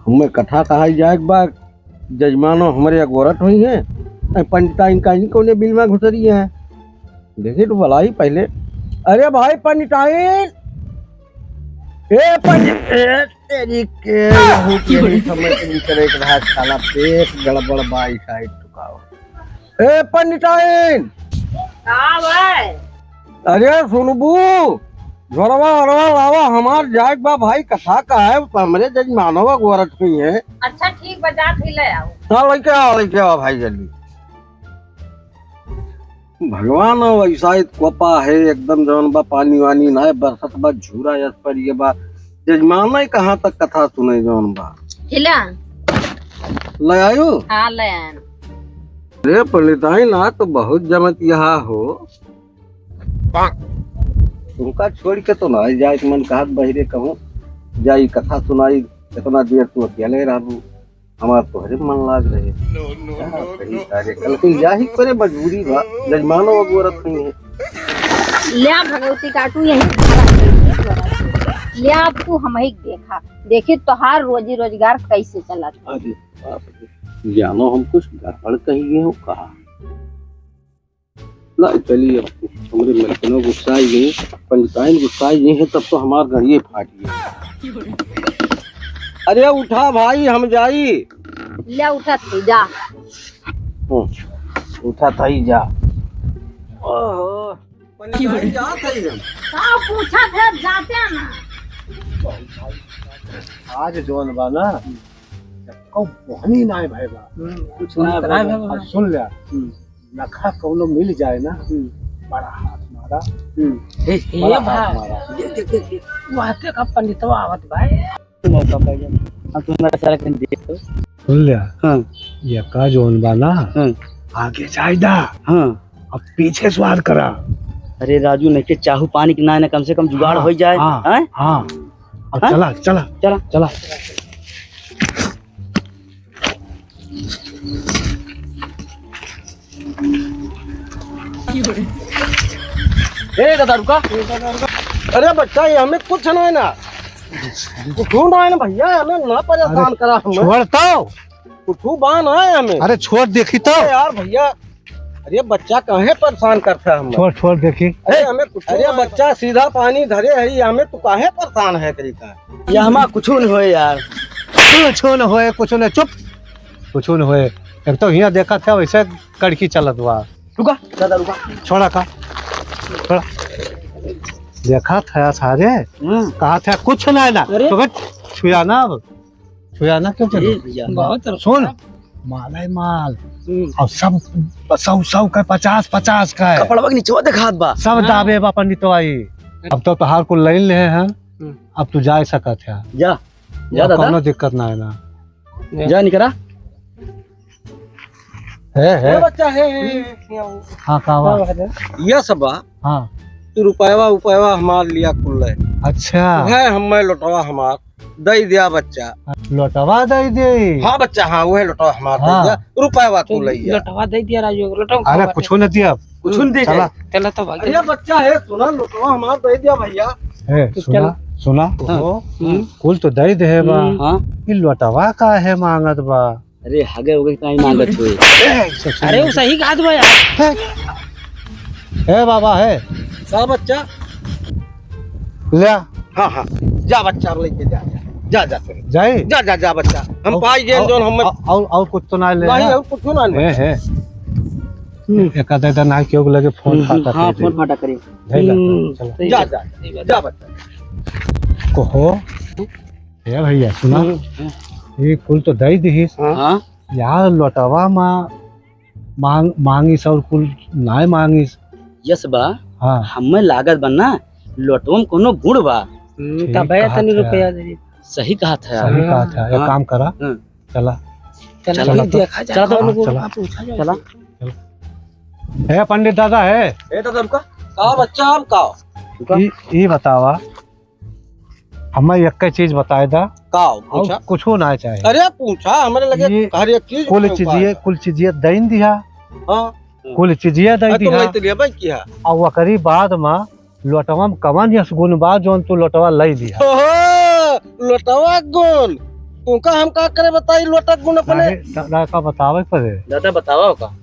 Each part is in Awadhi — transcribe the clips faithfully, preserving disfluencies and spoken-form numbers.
हमें कथा कहाई जाए के बा, जजमानो हमरे अगोरत हुई हैं, अरे पंडिताइन का इनको ने बिल में घुसरी है। देखी तो बुलाई पहले। अरे भाई पंडिताइन, ए पंडित, ए तेरी के, यहू के नहीं समझ में करे के रहा, साला पेट गड़बड़ बा, ई साइड टुकाओ। ए पंडिताइन। का भाई? अरे सुनबू, झोरवा ओरवा लावा, हमार जाए के बा भाई, कथा का है, हमरे जजमानवा अगोरत हुई हैं। अच्छा ठीक बा, जात ही ले आओ। हाँ, लेके आओ, लेके आओ भाई जल्दी। भगवान, वैसा ही कोपा है एकदम, जौन बा पानी वानी ना है, बरसत बा, झूरा यस पर ये बा, जजमाना ही कहाँ तक कथा सुने जौन बा। हिला। ले आयो? हाँ, ले आयन। अरे पंडिताइन, आज तो बहुत जमत यहाँ हो। तुमका छोड़ के तो ना जाए के मन कहत बहिरे कहूँ, जाई कथा सुनाई, इतना देर तू अकेले रहबू। हमार तोहरे मन लाग रहे। का कही कार्य, कल के यही करे मजबूरी बा, जजमानो अगोरत नहीं है। ल्या भगवती काटू यही खड़ा कर दे। ल्या अब तू हमही के देखा, देखी तोहार रोजी रोजगार कैसे चलत है। अरे बाप रे, जानो हम कुछ गड़बड़ कही गए हो कहा। ना, चलिए, अब हमरे मलकिनो गुस्साई गई, पंडिताइन गुस्साई गई है, तब तो हमार गड़िए फाट गई। अरे उठा भाई, हम जाई। ले उठा तू, जा। हम्म, उठा ताई, जा। ओहो, पंडिताइन जा ताई हम। का पूछा थे, जाते हैं ना। आज जौन बा ना, कौ मोहनी नाय भाई बा। हम्म, कुछ नाय भाई बा। अब सुन ले। हम्म। नखा कौनो मिल जाए ना, हम्म। बड़ा हाथ मारा। हम्म। हे, हे बड़ा हाथ भाई, मारा। देख, देख, देख, देख। वहाँ ते का पंडितवा आवत भाई। मौका पाई जाए। अब तुम्हारा सारा कहीं देख तो। सुन लिया? हाँ। ये का जोन बा ना? हाँ। आगे जाए दा। हाँ। अब पीछे स्वार करा। अरे राजू, नहीं के चाहू पानी की ना, ना कम से कम जुगाड़ हाँ, हो जाए। हाँ, हैं? हाँ। अब हाँ? चला, चला, चला। चला। ए दादा रुका। अरे बच्चा, ये हमें कुछ ना है ना, कुछ ना है ना भैया, हमें ना परेशान अरे करा हमें। छोड़ तो। कुछ बा ना है हमें। अरे छोड़ देखी तो। अरे यार भैया, अरे बच्चा काहे परेशान करता है हमें? छोड़, छोड़ देखी। अरे हमें कुछ अरे ना बच्चा सीधा पानी धरे है, ये हमें तू काहे परेशान है करी का? ये हमार कुछ न होए यार। कुछ न होए, कुछ न, चुप। कुछ न होए। एक तो हियाँ देखा था वैसे कड़की चलत बा। रुका, दादा रुका। छोड़ा का? छोड़ा। देखा था सारे। हम्म। कहा था कुछ ना है ना। अरे। तो छुया ना अब। छुया ना क्यों चलो? ए भैया। बहुत तरह सुन, माल है माल। हम्म। और सब सौ, सौ का, पचास, पचास का है। कपड़वा के नीचवा देखात बा। सब हाँ। दाबे बा पंडितवा ई। अब तो तोहार कुल लाइन ले हैं। हम्म। अब तू जा सकत है। जा, जा अब दादा। कौनो दिक्कत ना है ना। जा निकरा। है, है। ए बच्चा, हे, हे, हे, हे, आओ। हाँ, का बा? ये सब बा। हाँ। तू रुपयवा, उपयवा हमार लिया कुल ले। अच्छा। है हमें लोटवा हमार। दई दिया बच्चा। लोटवा दई दे। हाँ बच्चा, हाँ, वह लोटवा हमार दई हाँ। दिया। रुपयवा तू तो लइया। लोटवा दई दिया राजू, लोटवा अरे, कुछ न दिया। कुछ न दे चला। जाए। चला तो भाग अरे जा। बच्चा है, सुना, लोटवा हमार दई दिया भैया। ए, तू सुना, चल। सुना। हाँ। ओहो, हम्म। कुल तो दई दे बा। हम्म। हाँ। ई लोटवा काहे मांगत बा? अरे, हगे होगे काहे मांगत होई? ए, ससुर अरे, वो सही कहत बा यार। ए, ए बाबा, है। का बच्चा? ले आ। हाँ, हाँ, जा बच्चा, अब लेके जा, जा, जा, जा, फिर। जाई? जा, जा, जा, बच्चा। हम और, पाई गए और, जौन हम और, और, और कुछ तो ना ले नहीं, आ? और कुछ ना ले। है, है। हम्म। एक आधा दिन आके ओके लगे फोन हम्म, फाटा हाँ, कर दे। फोन फाटा करी। धैला, हम्म, चलो। सही जा, बात। जा, जा, बच्चा। कहो, ए भैया, सुना। हम्म, हम्म। ये कुल तो दई दिहिस। हाँ। हाँ। यार, लोटवा मा मांग, मांगिस और कुल नाय मांगिस। यस बा, हाँ। हमें लागत बा ना, लोटवा में कोनो गुण बा। हम्म, ठीक तबे कहत तनी है। रुपया दे। सही कहत है। सही हाँ। कहत है। एक हाँ। काम करा, हाँ। चला। चला, चला तो। देखा जा, चला तो। कौन हाँ, गुण चला। बा, पूछा जाए। चला। चला। हे पंडित दादा, है। ए दादा, रुका। का बच्चा, हम का? रुका। ई, ई बतावा, हमें एक चीज बताए दा। का हो, और पूछा? कुछो ना चाहे। अरे पूछा, हमरे लगे ये हर एक चीज कुल के उपाय चीजिए, है। कुल चीजिए दइन दिया। हाँ। कुल चीजिए दइन अरे तो दिया। मैं तो लेबे किया। और ओकरी बाद में लोटवा में कवन यस गुण बा जौन तू लोटवा लई दिया? ओहो, लोटवा गुण। तुमका हम का करे बताई, लोटा गुण अपने। काहे? दा-, दा-, का बतावे पड़े? दादा, बतावा का?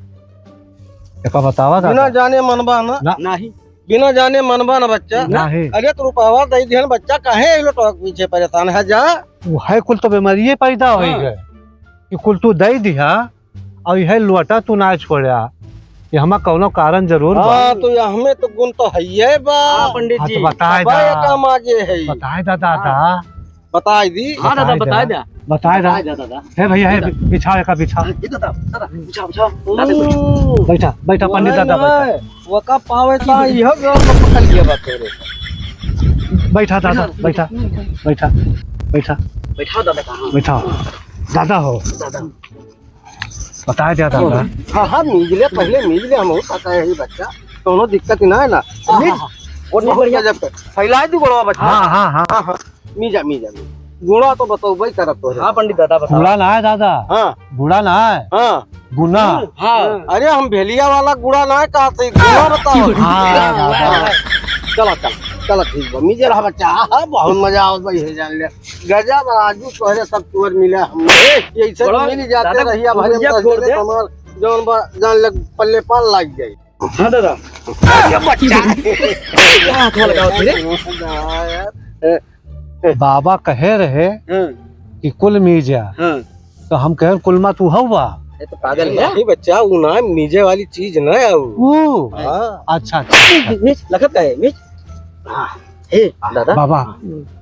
एका बतावा बिना दादा। जाने मनबा ना। ना। नहीं। बिना जाने मनबा ना बच्चा। नहीं। अरे, तो रुपवा दे दिहन बच्चा, काहे ये लोटवा के पीछे परेशान है, जा। वो है कुल तो बीमारिये पैदा होई हाँ। है। ये कुल तू दे दिहा, और यह लोटा तू ना छोड़ा, ये हमा कौनो कारण जरूर बा। हाँ, तो ये हमें तो गुण तो हइये बा। हाँ, पंडित हाँ, तो जी। बताए अब दा। ये काम आगे है। बताए दा, दादा। हाँ। बताए दी। हाँ, दादा, बताए बताए दा। दा। बताए दा। बताए दा, दादा। हे भैया, हे, दादा। बिछाओ, एका बिछाओ। हाँ, ये दादा, दादा, बिछाओ, बिछाओ। दादा, बिछाओ। बैठा, बैठा, पंडित दादा, नहीं, बैठा। नहीं। वो का पावे ता, यह गलत पकड़ लिया बा तोरे। बैठा, दादा, बैठा, बैठा, बैठा। बैठा। बैठा, दादा, कहाँ? बैठा। दादा हो। दादा। बताए दिया था ना? हाँ, हाँ, मीज ले, पहले मीज ले, हम हो सकता है ये बच्चा, दोनों दिक्कत ही ना है ना। हाँ, मीज, हाँ, हाँ। वो बहुत बढ़िया। गजब का। फैला दी गोड़वा बच्चा। हाँ, हाँ, हाँ। हाँ, हाँ, मीजा, मीजा, मीजा। गुणा तो बतौबे करत तोरे। हाँ, पंडित दादा, बताओ। गुड़ा ना है दादा। हाँ। गुड़ा ना है। हाँ। गुना। हाँ। अरे, हम भेलिया वाला गुड़ा ना है, कहा थे, गुणा बताओ। हाँ, दादा। चला, चला, चला, ठीक बा। मीजे रहा बच्चा। हाँ, हाँ, बहुत मजा आवत बा, ये जान ले। गजब, राजू तोहरे सब चोर मिले हमरे। यही से बड़ा मिल जाते दादा, रहिया भरे भैया में छोड़ दे। हमार जौन बा, जान लग पल्ले पाल लाग जाई। हाँ दादा। अरे बच्चा। क्या हाथ में लगाओ तेरे? हाँ यार। ए, ए। बाबा कहे रहे हाँ। कि कुल मीजा। हाँ। तो हम कहें कुल मा तू हौ बा। ये तो पागल है। नहीं बच्चा, वो ना मीजे वाली चीज ना है वो। वो? हाँ। अच्छा, अच्छा, अच्छा। मीज, मीज, लगत का है, मीज? हाँ। हे, दादा। बाबा।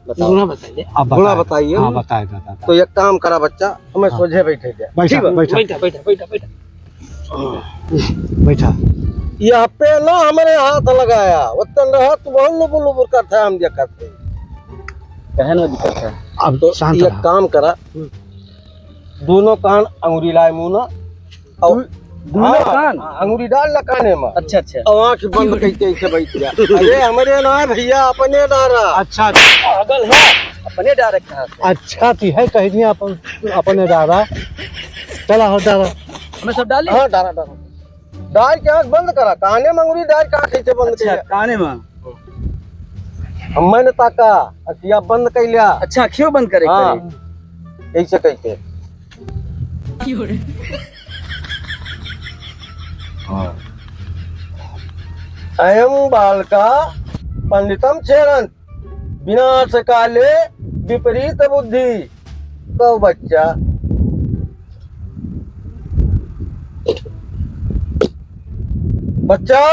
बताओ। गुणा बताइए। अब गुणा बताए। बताइए। हाँ, बताए, बताए, बताए। तो एक काम करा बच्चा, हमें हाँ। सोझे बैठे दे। बैठा, ठीक बा? बैठा। बैठा, बैठा, बैठा, बैठा। बैठा। यहाँ पे ना हमरे हाथ लगाया, वतन रहा तू बहुत लुबुर लुबुर करता है, हम दिया करते। कहे ना दिक्कत है। अब तो शांत एक रहा। काम करा, दोनों कान अंगुरी लाए मुंह ना, और दू-, दोनों हाँ, कान? हाँ, अंगुरी डाल ला काने में। अच्छा, अच्छा। और आँख बंद करके ऐसे बैठ जा। अरे, हमरे ना है भैया, अपने डारा। अच्छा, अच्छा। पागल है, अपने डारे कहाँ से? अच्छा, ती है कह दिया अपन, अपने डारा। चला हो डारा। हमें सब डाली? हाँ, डारा, डारा। डार के आँख बंद करा, काने में अंगुरी डार के आँख ऐसे बंद अच्छा, कइले। काने में। हम मैंने ताका, अखिया बंद कइल्या। अच्छा, अखियो बंद करे हाँ। करे। ऐसे कइके। हाँ। अयम बालका पंडितम छेरंत। विनाश काले विपरीत बुद्धि। कहो बच्चा। बच्चा,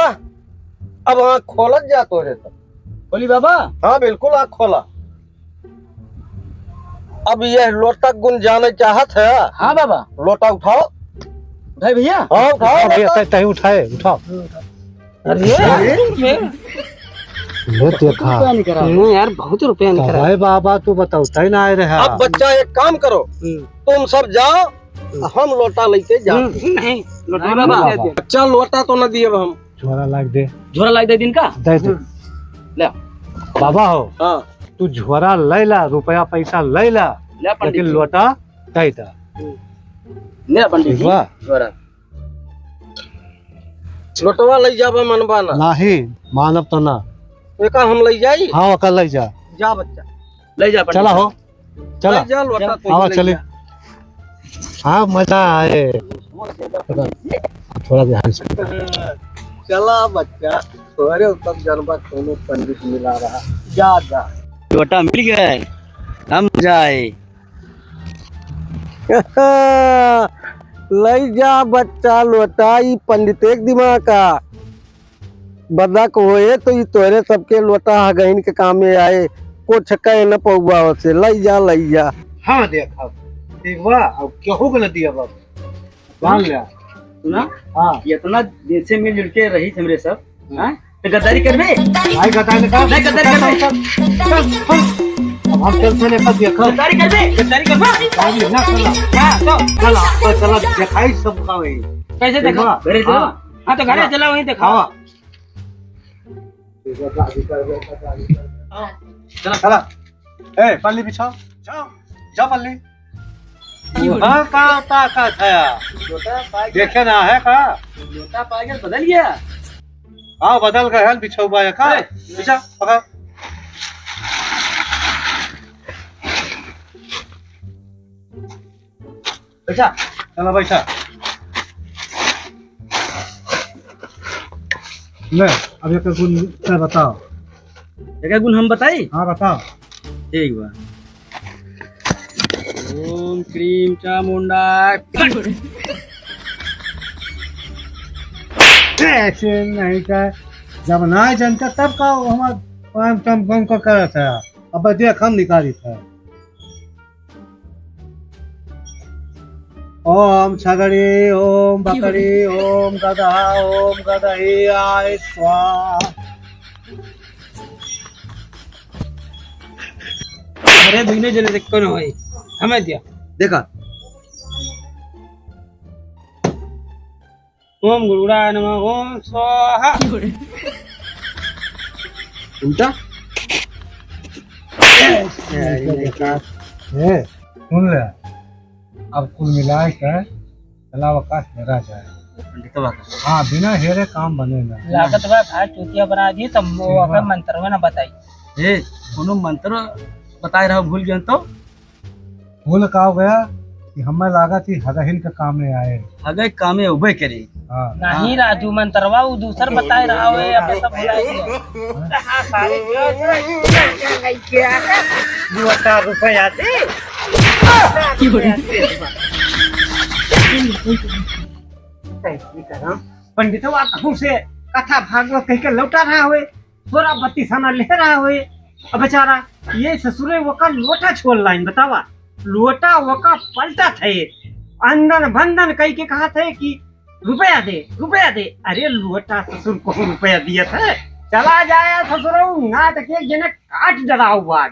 अब आँख खोलत जा तोरे सब। खोली बाबा? हाँ, बिल्कुल आँख खोला। अब यह लोटा गुण जाने चाहत है? हाँ बाबा। लोटा उठाओ। उठाए भैया? हाँ, उठाओ उठाओ भैया, लोटा। तै-, तै उठाए, उठाओ। अरे, अरे, ये देखा। रुपया निकला। नहीं यार, बहुत रुपया निकला। अरे बाबा, तू बताओ, तय ना आए रहा। अब बच्चा एक काम करो, हम्म। तुम सब जाओ, हम लोटा लेके जाओ। हम्म, नहीं, लोटा नहीं बाबा। नहीं। बच्चा लोटा तो ना दिए अब हम। झोरा लाग दे। झोरा लाग दे दिन का? दे दे। हम्म। ले। बाबा हो, हाँ। तू झोरा ले ला, रुपया पैसा ले ला, ले पंडित लेकिन जी। लोटा दे दा। हम्म। ले पंडित ठीक जी, बा? झोरा। लोटवा लई जाबा मनबा ना। नाही, मानब तो ना। एका हम लई जाई? हाँ, ओका लई जा। जा बच्चा। लई जा पंडित चला जी। हो, चला। लई जा लोटा तू आवा लई चली। जा। हाँ, मजा आए। थोड़ा ध्यान से। चला बच्चा, तोहरे ऊपर जनबा कोनो पंडित मिला रहा। जा, जा। लोटा मिल गए, हम जाए। लई जा बच्चा लोटा, ई पंडिते के दिमाग का। बदक होए तो ई तोहरे सबके लोटा हगहिन के कामे आए, कुछ कह न पौबा ओसे। लई जा, लई जा। हाँ, देखा, ठीक बा, अब केहू के न दिया बाबू। जान ले। सुना? हाँ। इतना दिन से मिलजुल के रही हमरे सब, हम्म। हाँ? तो गद्दारी करबे? भाई गद्दारी कर। नहीं गद्दारी करबे। चल, चल, चल। अब हम चल, चल, एक बार देखो। गद्दारी करबे? गद्दारी करबे? भाई ना चला। हाँ, तो? चला, तो चला, दिखाई सबका वही। कैसे देखो? देखो? घरे चलो। हाँ। हाँ, तो घरे चला। चला, वहीं देखो। हाँ। चला। चला। ए, पल्ली बिछाओ। जाओ, जाओ पल्ली। हाँ, का होता, का खाया? लोटा पाए गया। देखे ना है का? लोटा पाए गया, बदल गया। हाँ, बदल गया है, बिछौबा है का? ए, बिछा। पकड़। बैठा। चला बैठा। ले, अब एक गुण का बताओ। एक गुण हम बताई? हाँ, बताओ। ठीक बा। ओम क्रीम चामुंडा। ऐसे नहीं का, जब ना जनता तब का हमार काम, काम, काम का करत है। अब देख हम निकाली था। ओम छगड़ी, ओम बकरी, ओम गदहा, ओम गदही आय स्वाहा। अरे दुइने जने से कोनो होई, हमें दिया। देखा। ओम गुरुड़ा नमः, ओम स्वाहा। उल्टा? ए, सुन ले, अब कुल मिलाए के चलावा का हेरा जाए। पंडितवा का। हाँ, बिना हेरे काम बने ना। लागत बा भाई चूतिया बना दी, तब वो ठीक बा। अपन मंत्र में ना बताई। ए, कोनो मंत्र बताए रहो, भूल गए तो? भूल का हो गया कि हमें लागत ही हगहिन के कामे आए। हगै कामे उबे करे। हाँ। नहीं राजू, मंतरवा वो दूसर बताए रहा है, अब सब भुला गया। हाँ, सारे जो, जो, जो, जो, जो, जो, जो, जो, रुपया दे। पंडितवा कहूँ से कथा भागवत कह के लौटा रहा है। थोड़ा बत्तीस आना ले रहा होए। अब बेचारा ये ससुरे वका लोटा छोड़ लाइन, बतावा, लोटा वका पलटा थे, अंदन बंदन कह के कहा थे कि रुपया दे, रुपया दे। अरे लोटा ससुर को रुपया दिया था, चला जाया ससुर, ना तो के जने काट डराओ बाग।